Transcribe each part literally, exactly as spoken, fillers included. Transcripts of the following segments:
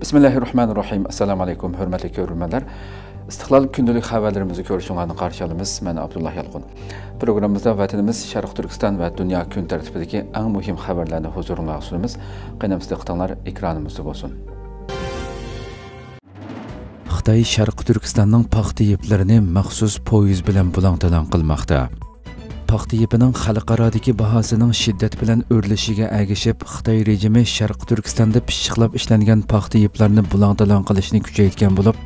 بىسمىللاھىررەھمانىررەھىم. ئەسسالامۇ ئەلەيكۇم، ھۆرمەتلىك كۆرۈرمەنلەر. ئىستىقلال كۈندىلىك خەۋەرلىرىمىزنى كۆرۈشۈڭلارنى قارشى ئالىمىز. مەن ئابدۇللا يالقۇن. پروگراممىمىزدا ۋەتىنىمىز، شەرقىي تۈركىستان ۋە دۇنيا كۈن تەرتىپىدىكى ئەڭ مۇھىم خەۋەرلەرنى ھۇزۇرۇڭلارغا سۇنىمىز. قېنى، دىققىتىڭلار ئېكرانىمىزدا بولسۇن. خىتاي شەرقىي تۈركىستاننىڭ پاختا يىپلىرىنى مەخسۇس پويىز بىلەن بۇلاڭ-تالاڭ قىلماقتا. پاختا يىپىنىڭ خەلقئارادىكى باھاسىنىڭ شىددەت بىلەن ئۆرلىشىگە ئەگىشىپ، خىتاي رېجىمى شەرقىي تۈركىستاندا پىششىقلاپ ئىشلەنگەن پاختا يىپلارنى بۇلاڭ-تالاڭ قىلىشنى كۈچەيتكەن بولۇپ،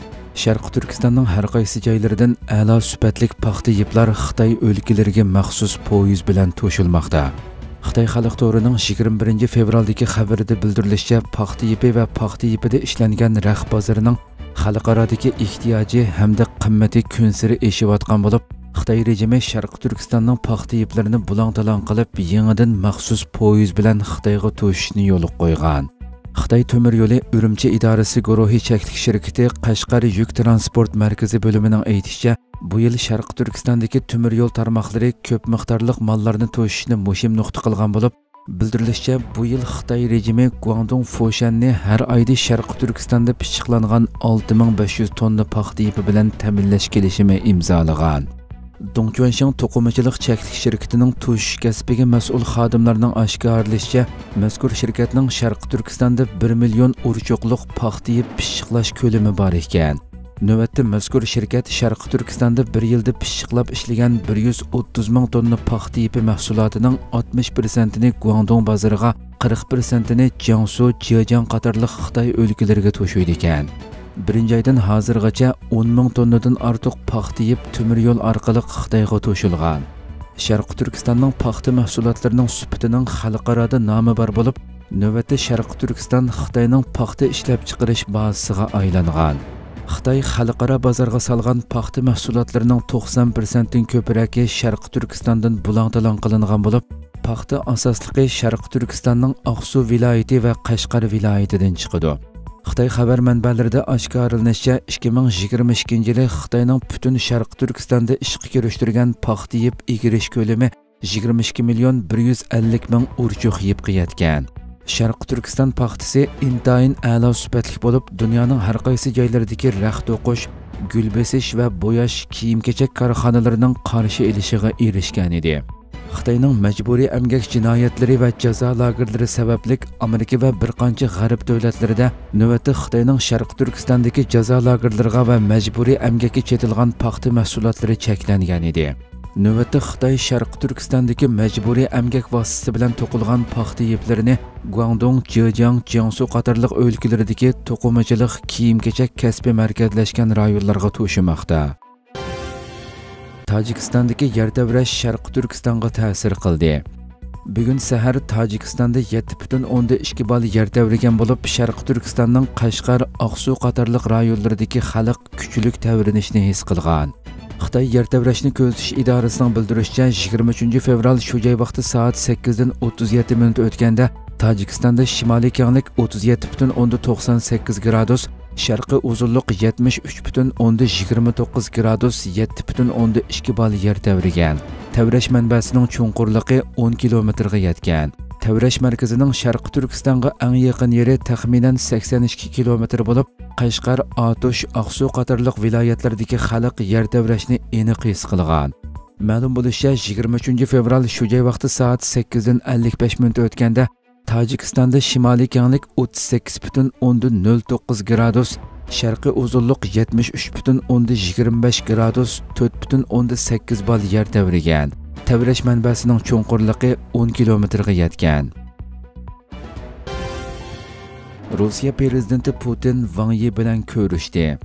شەرقىي تۈركىستاننىڭ ھەر قايسى جايلىرىدىن ئەلا سۈپەتلىك پاختا يىپلار خىتاي ئۆلكىلىرىگە مەخسۇس پويىز بىلەن توشۇلماقتا. خىتاي خەلق تورىنىڭ يىگىرمە بىرىنچى فېۋرالدىكى خەۋىرىدە بىلدۈرۈلۈشىچە، پاختا يىپى ۋە پاختا يىپىدا ئىشلەنگەن رەخت بازىرىنىڭ خەلقئارادىكى ئېھتىياجى ھەمدە قىممىتى كۈنسېرى ئېشىۋاتقان بولۇپ، خىتاي رېجىمى شەرقىي تۈركىستاننىڭ پاختا يىپلىرىنى بۇلاڭ-تالاڭ قىلىپ، يېڭىدىن مەخسۇس پويىز بىلەن خىتايغا توشۇشنى يولغا قويغان. خىتاي تۆمۈر يولى ئۈرۈمچى ئىدارىسى گۇرۇھى چەكلىك شىركىتى قەشقەر يۈك تىرانسپورت مەركىزى بۆلۈمىنىڭ ئېيتىشىچە، بۇ يىل شەرقىي تۈركىستاندىكى تۆمۈر يول تارماقلىرى كۆپ مىقدارلىق ماللارنى توشۇشنى مۇھىم نۇقتا قىلغان بولۇپ، بىلدۈرۈلۈشىچە، بۇ يىل خىتاي رېجىمى گۇاڭدۇڭ فوشەننى ھەر ئايدا شەرقىي تۈركىستاندا پىششىقلانغان ئالتە مىڭ بەش يۈز توننا پاختا يىپى بىلەن تەمىنلەش كېلىشىمى ئىمزالىغان. دۇڭچۈەنشىڭ توقۇمىچىلىق چەكلىك شىركىتىنىڭ توشۇش كەسپىگە مەسئۇل خادىملارنىڭ ئاشكارىلىشىچە، مەزكۇر شىركەتنىڭ شەرقىي تۈركىستاندا بىر مىليون ئۇرچۇقلۇق پاختا يىپ پىششىقلاش كۆلىمى بار ئىكەن. نۆۋەتتە مەزكۇر شىركەت شەرقىي تۈركىستاندا بىر يىلدا پىششىقلاپ ئىشلىگەن بىر يۈز ئوتتۇز مىڭ توننا پاختا يىپى مەھسۇلاتىنىڭ ئاتمىش پىرسەنتىنى گۇاڭدۇڭ بازىرىغا، قىرىق پىرسەنتىنى جياڭسۇ، جېجياڭ قاتارلىق خىتاي ئۆلكىلىرىگە توشۇيدىكەن. بىرىنچى ئايدىن ھازىرغىچە ئون مىڭ توننىدىن ئارتۇق پاختا يىپ تۆمۈر يول ئارقىلىق خىتايغا توشۇلغان. شەرقىي تۈركىستاننىڭ پاختا مەھسۇلاتلىرىنىڭ سۈپىتىنىڭ خەلقئارادا نامى بار بولۇپ، نۆۋەتتە شەرقىي تۈركىستان خىتاينىڭ پاختا ئىشلەپچىقىرىش بازىسىغا ئايلانغان. خىتاي خەلقئارا بازارغا سالغان پاختا مەھسۇلاتلىرىنىڭ توقسان پىرسەنتتىن كۆپرەكى شەرقىي تۈركىستاندىن بۇلاڭ-تالاڭ قىلىنغان بولۇپ، پاختا ئاساسلىقى شەرقىي تۈركىستاننىڭ ئاقسۇ ۋىلايىتى ۋە قەشقەر ۋىلايىتىدىن چىقىدۇ. خىتاي خەۋەر مەنبەلىرىدە ئاشكارىلىنىشىچە، ئىككى مىڭ يىگىرمە ئىككىنچى يىلى خىتاينىڭ پۈتۈن شەرقىي تۈركىستاندا ئىشقا كىرىشتۈرگەن پاختا يىپ ئىگىرىش كۆلىمى يىگىرمە ئىككى مىليون بىر يۈز ئەللىك مىڭ ئۇرچۇق يىپقا يەتكەن. شەرقىي تۈركىستان پاختىسى ئىنتايىن ئەلا سۈپەتلىك بولۇپ، دۇنيانىڭ ھەر قايسى جايلىرىدىكى رەخت توقۇش، گۈل بېسىش ۋە بوياش، كىيىم-كېچەك كارخانىلىرىنىڭ قارشى ئېلىشىغا ئېرىشكەنىدى. خىتاينىڭ مەجبۇرىي ئەمگەك جىنايەتلىرى ۋە جازا لاگېرلىرى سەۋەبلىك، ئامېرىكا ۋە بىر قانچە غەرب دۆلەتلىرىدە نۆۋەتتە خىتاينىڭ شەرقىي تۈركىستاندىكى جازا لاگېرلىرىغا ۋە مەجبۇرىي ئەمگەككە چېتىلغان پاختا مەھسۇلاتلىرى چەكلەنگەنىدى. نۆۋەتتە خىتاي شەرقىي تۈركىستاندىكى مەجبۇرىي ئەمگەك ۋاسىتىسى بىلەن توقۇلغان پاختا يىپلىرىنى گۇاڭدۇڭ، جېجياڭ، جياڭسۇ قاتارلىق ئۆلكىلىرىدىكى توقۇمىچىلىق، كىيىم-كېچەك كەسپى مەركەزلەشكەن رايونلارغا توشۇماقتا. تاجىكىستاندىكى يەر تەۋرەش شەرقىي تۈركىستانغا تەسىر قىلدى. بۈگۈن سەھەر تاجىكىستاندا يەتتە پۈتۈن ئوندىن ئىككى بال يەر تەۋرىگەن بولۇپ، شەرقىي تۈركىستاننىڭ قەشقەر، ئاقسۇ قاتارلىق رايونلىرىدىكى خەلق كۈچلۈك تەۋرىنىشنى ھېس قىلغان. خىتاي يەر تەۋرەشنى كۆزىتىش ئىدارىسىنىڭ بىلدۈرۈشىچە، يىگىرمە ئۈچىنچى فېۋرال شۇ جاي ۋاقتى سائەت سەككىزدىن ئوتتۇز يەتتە مىنۇت ئۆتكەندە، تاجىكىستاندا شىمالىي كەڭلىك ئوتتۇز يەتتە پۈتۈن ئوندىن توقسان سەككىز گرادۇس، شەرقىي ئۇزۇنلۇق يەتمىش ئۈچ پۈتۈن ئوندىن يىگىرمە توققۇز گرادۇس، يەتتە پۈتۈن ئوندىن ئىككى بال يەر تەۋرىگەن. تەۋرەش مەنبەسىنىڭ چوڭقۇرلۇقى ئون كىلومېتىرغا يەتكەن. تەۋرەش مەركىزىنىڭ شەرقىي تۈركىستانغا ئەڭ يېقىن يېرى تەخمىنەن سەكسەن ئىككى كىلومېتىر بولۇپ، قەشقەر، ئاتۇش، ئاقسۇ قاتارلىق ۋىلايەتلەردىكى خەلق يەر تەۋرەشنى ئېنىق ھېس قىلغان. مەلۇم بولۇشىچە، يىگىرمە ئۈچىنچى فېۋرال شۇ جاي ۋاقتى سائەت سەككىزدىن ئەللىك بەش مىنۇت ئۆتكەندە، تاجىكىستاندا شىمالىي كەڭلىك ئوتتۇز سەككىز پۈتۈن ئوندىن نۆل توققۇز گرادۇس، شەرقىي ئۇزۇنلۇق يەتمىش ئۈچ پۈتۈن ئوندىن يىگىرمە بەش گرادۇس، تۆت پۈتۈن ئوندىن سەككىز بال يەر تەۋرىگەن. تەۋرەش مەنبەسىنىڭ چوڭقۇرلۇقى ئون كىلومېتىرغا يەتكەن. روسىيە پىرېزىدېنتى پۇتىن ۋاڭ يى بىلەن كۆرۈشتى.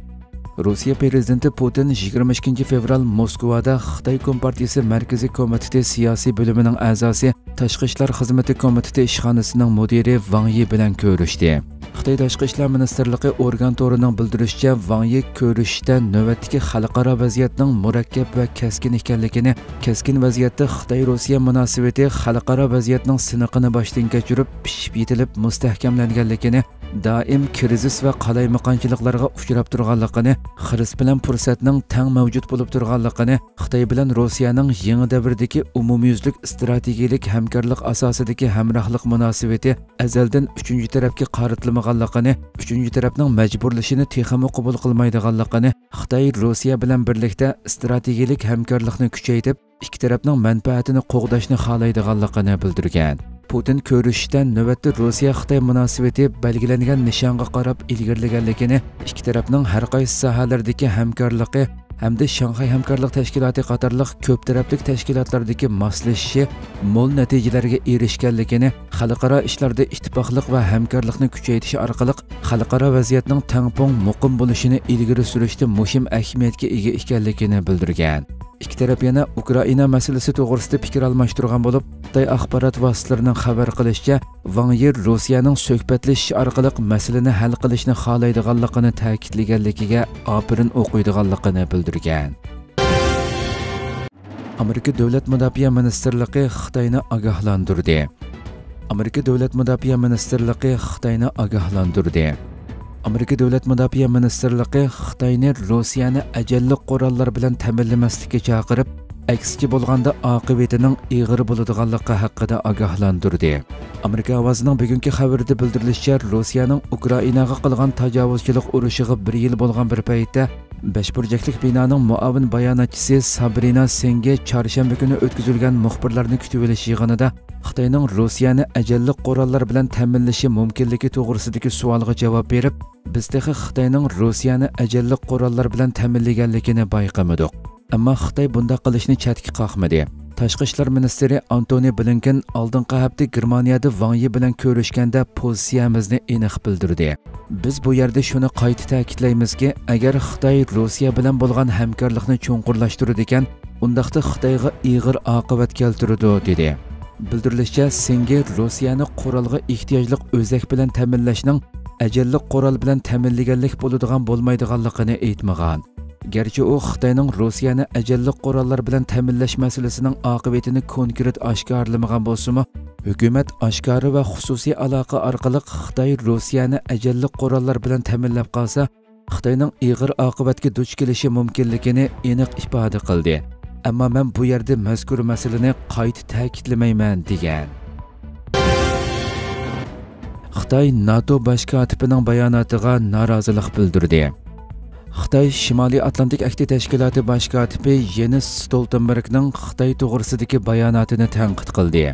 روسىيە پىرېزىدېنتى پۇتىن يىگىرمە ئىككىنچى فېۋرال موسكۋادا خىتاي كومپارتىيىسى مەركىزىي كومىتېتى سىياسىي بۆلۈمىنىڭ ئەزاسى، تاشقى ئىشلار خىزمىتى كومىتېتى ئىشخانىسىنىڭ مۇدىرى ۋاڭ يى بىلەن كۆرۈشتى. خىتاي تاشقى ئىشلار مىنىستىرلىقى ئورگان تورىنىڭ بىلدۈرۈشىچە، ۋاڭ يى كۆرۈشۈشتە نۆۋەتتىكى خەلقئارا ۋەزىيەتنىڭ مۇرەككەپ ۋە كەسكىن ئىكەنلىكىنى، كەسكىن ۋەزىيەتتە خىتاي-روسىيە مۇناسىۋىتى خەلقئارا ۋەزىيەتنىڭ سىنىقىنى باشتىن كەچۈرۈپ، پىشىپ يېتىلىپ مۇستەھكەملەنگەنلىكىنى، دائىم كىرىزىس ۋە قالايمىقانچىلىقلارغا ئۇچراپ تۇرغانلىقىنى، خىرىس بىلەن پۇرسەتنىڭ تەڭ مەۋجۇت بولۇپ تۇرغانلىقىنى، خىتاي بىلەن روسىيەنىڭ يېڭى دەۋردىكى ئومۇميۈزلۈك ئىستراتېگىيەلىك ھەمكارلىق ئاساسىدىكى ھەمراھلىق مۇناسىۋىتى ئەزەلدىن ئۈچىنچى تەرەپكە قارىتىلما قىلمىغانلىقىنى، ئۈچىنچى تەرەپنىڭ مەجبۇرلىشىنى تېخىمۇ قوبۇل قىلمايدىغانلىقىنى، خىتاي روسىيە بىلەن بىرلىكتە ئىستراتېگىيىلىك ھەمكارلىقنى كۈچەيتىپ، ئىككى تەرەپنىڭ مەنپەئەتىنى قوغداشنى خالايدىغانلىقىنى بىلدۈرگەن. پۇتىن كۆرۈشۈشتە نۆۋەتتە روسىيە-خىتاي مۇناسىۋىتى بەلگىلەنگەن نىشانغا قاراپ ئىلگىرىلىگەنلىكىنى، ئىككى تەرەپنىڭ ھەر قايسى ساھەلەردىكى ھەمكارلىقى ھەمدە شاڭخەي ھەمكارلىق تەشكىلاتى قاتارلىق كۆپ تەرەپلىك تەشكىلاتلاردىكى ماسلىشىشى مول نەتىجىلەرگە ئېرىشكەنلىكىنى، خەلقئارا ئىشلاردا ئىتتىپاقلىق ۋە ھەمكارلىقنى كۈچەيتىش ئارقىلىق خەلقئارا ۋەزىيەتنىڭ تەڭپۇڭ، مۇقىم بولۇشىنى ئىلگىرى سۈرۈشتە مۇھىم ئەھمىيەتكە ئىگە ئىكەنلىكىنى بىلدۈرگەن. ئىككى تەرەپ يەنە ئۇكرائىنا مەسىلىسى توغرىسىدا پىكىر ئالماشتۇرغان بولۇپ، خىتاي ئاخبارات ۋاسىتىلىرىنىڭ خەۋەر قىلىشىچە، ۋاڭ يى روسىيەنىڭ سۆھبەتلىشىش ئارقىلىق مەسىلىنى ھەل قىلىشنى خالايدىغانلىقىنى تەكىتلىگەنلىكىگە ئاپىرىن ئوقۇيدىغانلىقىنى بىلدۈرگەن. ئامېرىكا دۆلەت مۇداپىئە مىنىستىرلىقى خىتاينى ئاگاھلاندۇردى. ئامېرىكا دۆلەت مۇداپىئە مىنىستىرلىقى خىتاينى ئاگاھلاندۇردى. ئامېرىكا دۆلەت مۇداپىئە مىنىستىرلىقى خىتاينى روسىيەنى ئەجەللىك قوراللار بىلەن تەمىنلىمەسلىككە چاقىرىپ، ئەكسىچە بولغاندا ئاقىۋىتىنىڭ ئېغىر بولىدىغانلىقى ھەققىدە ئاگاھلاندۇردى. ئامېرىكا ئاۋازىنىڭ بۈگۈنكى خەۋىرىدە بىلدۈرۈلۈشىچە، روسىيەنىڭ ئۇكرائىناغا قىلغان تاجاۋۇزچىلىق ئۇرۇشىغا بىر يىل بولغان بىر پەيتتە، بەش بۇرجەكلىك بىنانىڭ مۇئاۋىن باياناتچىسى سابرىنا سىڭگې چارشەنبە كۈنى ئۆتكۈزۈلگەن مۇخبىرلارنى كۈتۈۋېلىش يىغىنىدا خىتاينىڭ روسىيەنى ئەجەللىك قوراللار بىلەن تەمىنلىشى مۇمكىنلىكى توغرىسىدىكى سوئالغا جاۋاب بېرىپ، بىز تېخى خىتاينىڭ روسىيەنى ئەجەللىك قوراللار بىلەن تەمىنلىگەنلىكىنى بايقىمىدۇق. ئەمما خىتاي بۇنداق قىلىشنى چەتكە قاقمىدى. تاشقى ئىشلار مىنىستىرى ئانتونى بلىنكېن ئالدىنقى ھەپتە گېرمانىيەدە ۋاڭ يى بىلەن كۆرۈشكەندە پوزىتسىيەمىزنى ئېنىق بىلدۈردى. بىز بۇ يەردە شۇنى قايتا تەكىتلەيمىزكى، ئەگەر خىتاي روسىيە بىلەن بولغان ھەمكارلىقنى چوڭقۇرلاشتۇرىدىكەن، ئۇنداقتا خىتايغا ئېغىر ئاقىۋەت كەلتۈرىدۇ، دېدى. بىلدۈرۈلۈشىچە، سىڭگې روسىيەنى قورالغا ئېھتىياجلىق ئۆزەك بىلەن تەمىنلەشنىڭ ئەجەللىك قورال بىلەن تەمىنلىگەنلىك بولىدىغان بولمايدىغانلىقىنى ئېيتمىغان. گەرچە ئۇ خىتاينىڭ روسىيەنى ئەجەللىك قوراللار بىلەن تەمىنلەش مەسىلىسىنىڭ ئاقىۋىتىنى كونكرېت ئاشكارىلىمىغان بولسىمۇ، ھۆكۈمەت ئاشكارا ۋە خۇسۇسىي ئالاقە ئارقىلىق خىتاي روسىيەنى ئەجەللىك قوراللار بىلەن تەمىنلەپ قالسا، خىتاينىڭ ئېغىر ئاقىۋەتكە دۇچ كېلىشى مۇمكىنلىكىنى ئېنىق ئىپادە قىلدى. ئەمما مەن بۇ يەردە مەزكۇر مەسىلىنى قايتا تەكىتلىمەيمەن، دېگەن. خىتاي ناتو باش كاتىپىنىڭ باياناتىغا نارازىلىق بىلدۈردى. خىتاي شىمالىي ئاتلانتىك ئەھدى تەشكىلاتى باش كاتىپى يېنس ستولتېنبېرگنىڭ خىتاي توغرىسىدىكى باياناتىنى تەنقىد قىلدى.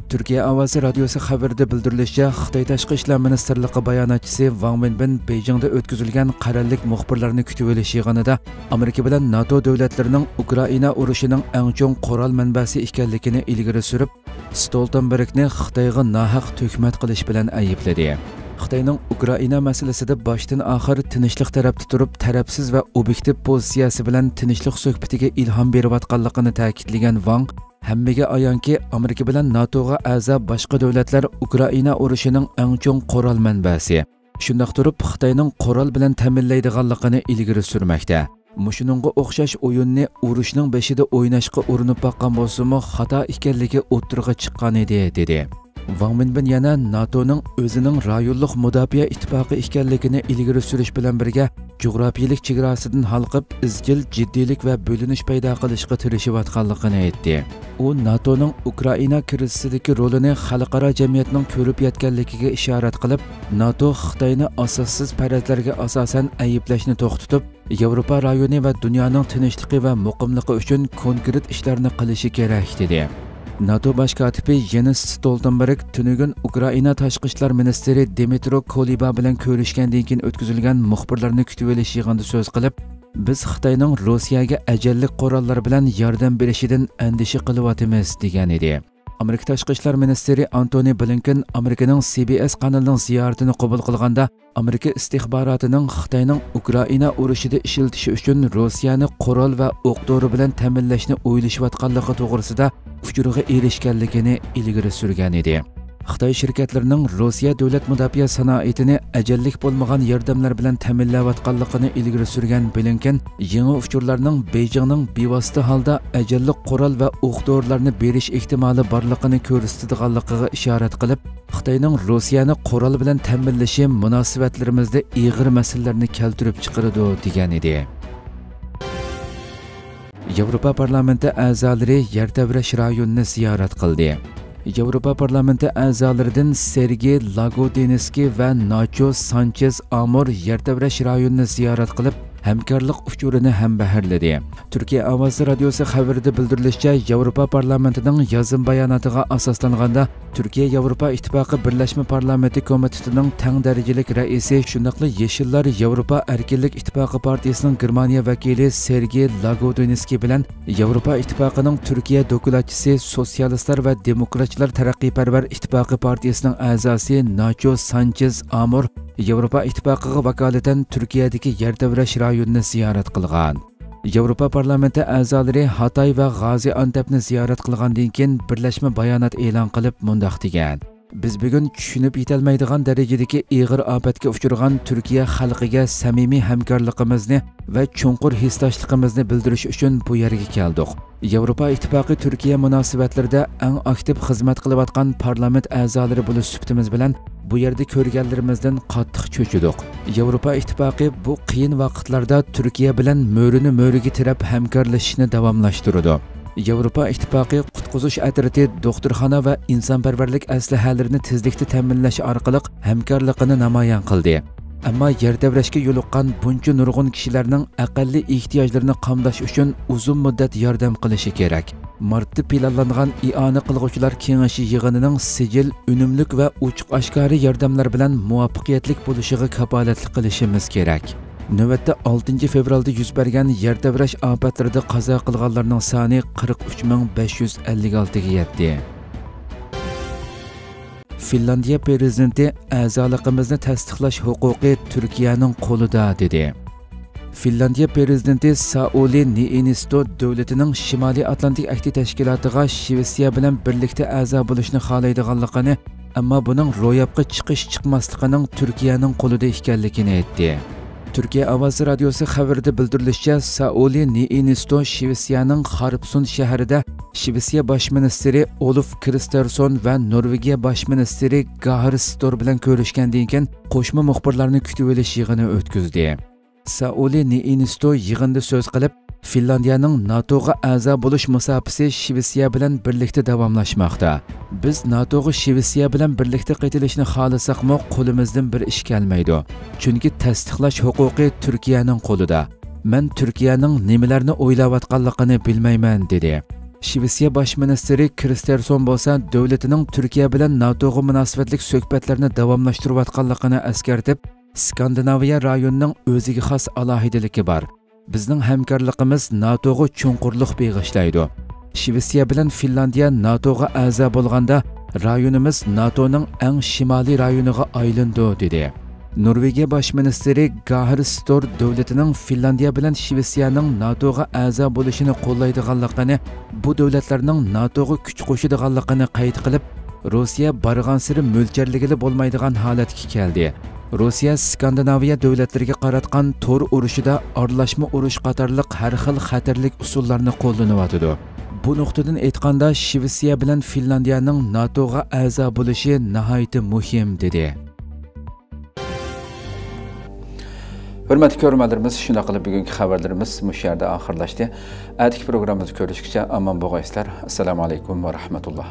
تۈركىيە ئاۋازى رادىيوسى خەۋىرىدە بىلدۈرۈلۈشىچە، خىتاي تاشقى ئىشلار مىنىستىرلىقى باياناتچىسى ۋاڭ ۋېنبىن بېيجىڭدا ئۆتكۈزۈلگەن قەرەللىك مۇخبىرلارنى كۈتۈۋېلىش يىغىنىدا ئامېرىكا بىلەن ناتو دۆلەتلىرىنىڭ ئۇكرائىنا ئۇرۇشىنىڭ ئەڭ چوڭ قورال مەنبەسى ئىكەنلىكىنى ئىلگىرى سۈرۈپ، ستولتېنبېرگنى خىتايغا ناھەق تۆھمەت قىلىش بىلەن ئەيىبلىدى. خىتاينىڭ ئۇكرائىنا مەسىلىسىدە باشتىن ئاخىر تىنچلىق تەرەپتە تۇرۇپ، تەرەپسىز ۋە ئوبيېكتىپ پوزىتسىيەسى بىلەن تىنچلىق سۆھبىتىگە ئىلھام بېرىۋاتقانلىقىنى تەكىتلىگەن ۋاڭ، ھەممىگە ئايانكى، ئامېرىكا بىلەن ناتوغا ئەزا باشقا دۆلەتلەر ئۇكرائىنا ئۇرۇشىنىڭ ئەڭ چوڭ قورال مەنبەسى، شۇنداق تۇرۇپ خىتاينىڭ قورال بىلەن تەمىنلەيدىغانلىقىنى ئىلگىرى سۈرمەكتە. مۇشۇنىڭغا ئوخشاش ئويۇننى ئۇرۇشنىڭ بېشىدا ئويناشقا ئۇرۇنۇپ باققان بولسىمۇ، خاتا ئىكەنلىكى ئوتتۇرىغا چىققانىدى، دېدى. ۋاڭ مىنبىن يەنە ناتونىڭ ئۆزىنىڭ رايونلۇق مۇداپىئە ئىتتىپاقى ئىكەنلىكىنى ئىلگىرى سۈرۈش بىلەن بىرگە، جۇغراپىيىلىك چېگراسىدىن ھالقىپ، ئىزچىل جىددىيلىك ۋە بۆلۈنۈش پەيدا قىلىشقا تىرىشىۋاتقانلىقىنى ئېيتتى. ئۇ ناتونىڭ ئۇكرائىنا كىرىزىسىدىكى رولىنى خەلقئارا جەمئىيەتنىڭ كۆرۈپ يەتكەنلىكىگە ئىشارەت قىلىپ، ناتو خىتاينى ئاساسسىز پەرەزلەرگە ئاساسەن ئەيىبلەشنى توختىتىپ، ياۋروپا رايونى ۋە دۇنيانىڭ تىنچلىقى ۋە مۇقىملىقى ئۈچۈن كونكرېت ئىشلارنى قىلىشى كېرەك، دېدى. ناتو باش كاتىپى يېنس ستولتېنبېرگ تۈنۈگۈن ئۇكرائىنا تاشقى ئىشلار مىنىستىرى دىمىترو كۇلېبا بىلەن كۆرۈشكەندىن كېيىن ئۆتكۈزۈلگەن مۇخبىرلارنى كۈتۈۋېلىش يىغىنىدا سۆز قىلىپ، بىز خىتاينىڭ روسىيەگە ئەجەللىك قوراللار بىلەن ياردەم بېرىشىدىن ئەندىشە قىلىۋاتىمىز، دېگەنىدى. ئامېرىكا تاشقى ئىشلار مىنىستىرى ئانتونى بلىنكېن ئامېرىكىنىڭ سى بى ئېس قانىلىنىڭ زىيارىتىنى قوبۇل قىلغاندا، ئامېرىكا ئىستىخباراتىنىڭ خىتاينىڭ ئۇكرائىنا ئۇرۇشىدا ئىشلىتىشى ئۈچۈن روسىيەنى قورال ۋە ئوق دورا بىلەن تەمىنلەشنى ئويلىشىۋاتقانلىقى توغرىسىدا ئۇچۇرغا ئېرىشكەنلىكىنى ئىلگىرى سۈرگەنىدى. خىتاي شىركەتلىرىنىڭ روسىيە دۆلەت مۇداپىئە سانائىتىنى ئەجەللىك بولمىغان ياردەملەر بىلەن تەمىنلەۋاتقانلىقىنى ئىلگىرى سۈرگەن بلىنكېن، يېڭى ئۇچۇرلارنىڭ بېيجىڭنىڭ بىۋاسىتە ھالدا ئەجەللىك قورال ۋە ئوق دورىلارنى بېرىش ئېھتىمالى بارلىقىنى كۆرسىتىدىغانلىقىغا ئىشارەت قىلىپ، خىتاينىڭ روسىيەنى قورال بىلەن تەمىنلىشى مۇناسىۋەتلىرىمىزدە ئېغىر مەسىلىلەرنى كەلتۈرۈپ چىقىرىدۇ، دېگەنىدى. ياۋروپا پارلامېنتى ئەزالىرى يەر تەۋرەش رايونىنى زىيارەت قىلدى. ياۋروپا پارلامېنتى ئەزالىرىدىن سېرگېي لاگودىنسكىي ۋە ناچو سانچېز ئامور يەر تەۋرەش رايونىنى زىيارەت قىلىپ، ھەمكارلىق ئۇچۇرىنى ھەمبەھىرلىدى. تۈركىيە ئاۋازى رادىيوسى خەۋىرىدە بىلدۈرۈلۈشىچە، ياۋروپا پارلامېنتىنىڭ يازما باياناتىغا ئاساسلانغاندا، تۈركىيە ياۋروپا ئىتتىپاقى بىرلەشمە پارلامېنتى كومىتېتىنىڭ تەڭ دەرىجىلىك رەئىسى، شۇنداقلا يېشىللار ياۋروپا ئەركىنلىك ئىتتىپاقى پارتىيىسىنىڭ گېرمانىيە ۋەكىلى سېرگېي لاگودىنسكىي بىلەن ياۋروپا ئىتتىپاقىنىڭ تۈركىيە دوكلاتچىسى، سوتسىيالىستلار ۋە دېموكراتچىلار تەرەققىيپەرۋەر ئىتتىپاقى پارتىيىسىنىڭ ئەزاسى ناچو سانچېز ئامور ياۋروپا ئىتتىپاقىغا ۋاكالىتەن تۈركىيەدىكى يەر تەۋرەش رايونىنى زىيارەت قىلغان. ياۋروپا پارلامېنتى ئەزالىرى ھاتاي ۋە غازىئانتەپنى زىيارەت قىلغاندىن كېيىن، بىرلەشمە بايانات ئېلان قىلىپ، مۇنداق دېگەن: «بىز بۈگۈن چۈشىنىپ يېتەلمەيدىغان دەرىجىدىكى ئېغىر ئاپەتكە ئۇچرىغان تۈركىيە خەلقىگە سەمىمىي ھەمكارلىقىمىزنى ۋە چوڭقۇر ھېسداشلىقىمىزنى بىلدۈرۈش ئۈچۈن بۇ يەرگە كەلدۇق. ياۋروپا ئىتتىپاقى تۈركىيە مۇناسىۋەتلىرىدە ئەڭ ئاكتىپ خىزمەت قىلىۋاتقان پارلامېنت ئەزالىرى بولۇش سۈپىتىمىز بىلەن، بۇ يەردە كۆرگەنلىرىمىزدىن قاتتىق چۆچۈدۇق. ياۋروپا ئىتتىپاقى بۇ قىيىن ۋاقىتلاردا تۈركىيە بىلەن مۈرىنى مۈرىگە تىرەپ ھەمكارلىشىشنى داۋاملاشتۇرىدۇ.» ياۋروپا ئىتتىپاقى قۇتقۇزۇش ئەترىتى دوختۇرخانا ۋە ئىنسانپەرۋەرلىك ئەسلىھەلىرىنى تېزلىكتە تەمىنلەش ئارقىلىق ھەمكارلىقىنى نامايان قىلدى. ئەمما يەر تەۋرەشكە يولۇققان بۇنچە نۇرغۇن كىشىلەرنىڭ ئەقەللىي ئېھتىياجلىرىنى قامداش ئۈچۈن ئۇزۇن مۇددەت ياردەم قىلىشى كېرەك. مارتتا پىلانلانغان ئىئانە قىلغۇچىلار كېڭىشى يىغىنىنىڭ سىجىل، ئۈنۈملۈك ۋە ئوچۇق-ئاشكارا ياردەملەر بىلەن مۇۋەپپەقىيەتلىك بولۇشىغا كاپالەتلىك قىلىشىمىز كېرەك. نۆۋەتتە ئالتىنچى فېۋرالدا يۈز بەرگەن يەر تەۋرەش ئاپەتلىرىدە قازا قىلغانلارنىڭ سانى قىرىق ئۈچ مىڭ بەش يۈز ئەللىك ئالتىگە يەتتى. فىنلاندىيە پىرېزىدېنتى ئەزالىقىمىزنى تەستىقلاش ھوقۇقى تۈركىيەنىڭ قولىدا، دېدى. فىنلاندىيە پىرېزىدېنتى سائۇلى نىئىنىستو دۆلىتىنىڭ شىمالىي ئاتلانتىك ئەھدى تەشكىلاتىغا شىۋېتسىيە بىلەن بىرلىكتە ئەزا بولۇشنى خالايدىغانلىقىنى، ئەمما بۇنىڭ روياپقا چىقىش-چىقماسلىقىنىڭ تۈركىيەنىڭ قولىدا ئىكەنلىكىنى ئېيتتى. تۈركىيە ئاۋازى رادىيوسى خەۋىرىدە بىلدۈرۈلۈشىچە، سائۇلى نىئىنىستو شىۋېتسىيەنىڭ خارپسۇند شەھىرىدە شىۋېتسىيە باش مىنىستىرى ئولف كرىستېرسون ۋە نورۋېگىيە باش مىنىستىرى گاھر ستور بىلەن كۆرۈشكەندىن كېيىن، قوشما مۇخبىرلارنى كۈتۈۋېلىش يىغىنى ئۆتكۈزدى. سائۇلى نىئىنىستو يىغىندا سۆز قىلىپ، فىنلاندىيەنىڭ ناتوغا ئەزا بولۇش مۇساپىسى شىۋېتسىيە بىلەن بىرلىكتە داۋاملاشماقتا. بىز ناتوغا شىۋېتسىيە بىلەن بىرلىكتە قېتىلىشنى خالىساقمۇ، قولىمىزدىن بىر ئىش كەلمەيدۇ. چۈنكى تەستىقلاش ھوقۇقى تۈركىيەنىڭ قولىدا. مەن تۈركىيەنىڭ نېمىلەرنى ئويلاۋاتقانلىقىنى بىلمەيمەن، دېدى. شىۋېتسىيە باش مىنىستىرى كرىستېرسون بولسا دۆلىتىنىڭ تۈركىيە بىلەن ناتوغا مۇناسىۋەتلىك سۆھبەتلەرنى داۋاملاشتۇرۇۋاتقانلىقىنى ئەسكەرتىپ، سكاندىناۋىيە رايونىنىڭ ئۆزىگە خاس ئالاھىدىلىكى بار. بىزنىڭ ھەمكارلىقىمىز ناتوغا چوڭقۇرلۇق بېغىشلايدۇ. شىۋېتسىيە بىلەن فىنلاندىيە ناتوغا ئەزا بولغاندا، رايونىمىز ناتونىڭ ئەڭ شىمالىي رايونىغا ئايلىنىدۇ، دېدى. نورۋېگىيە باش مىنىستىرى گاھر ستور دۆلىتىنىڭ فىنلاندىيە بىلەن شىۋېتسىيەنىڭ ناتوغا ئەزا بولۇشىنى قوللايدىغانلىقىنى، بۇ دۆلەتلەرنىڭ ناتوغا كۈچ قوشىدىغانلىقىنى قەيت قىلىپ، روسىيە بارغانسېرى مۆلچەرلىگىلى بولمايدىغان ھالەتكە كەلدى. روسىيە سكاندىناۋىيە دۆلەتلىرىگە قاراتقان تور ئۇرۇشىدا ئارىلاشما ئۇرۇش قاتارلىق ھەر خىل خەتەرلىك ئۇسۇللارنى قوللىنىۋاتىدۇ. بۇ نۇقتىدىن ئېيتقاندا، شىۋېتسىيە بىلەن فىنلاندىيەنىڭ ناتوغا ئەزا بولۇشى ناھايىتى مۇھىم، دېدى. ھۆرمەتلىك كۆرۈرمەنلىرىمىز، شۇنداق قىلىپ بۈگۈنكى خەۋەرلىرىمىز مۇشۇ يەردە ئاخىرلاشتى. ئەتىكى پروگراممىمىزدا كۆرۈشكىچە ئامان بولغايسىلەر. ئەسسالامۇ ئەلەيكۇم ۋە رەھمەتۇللا.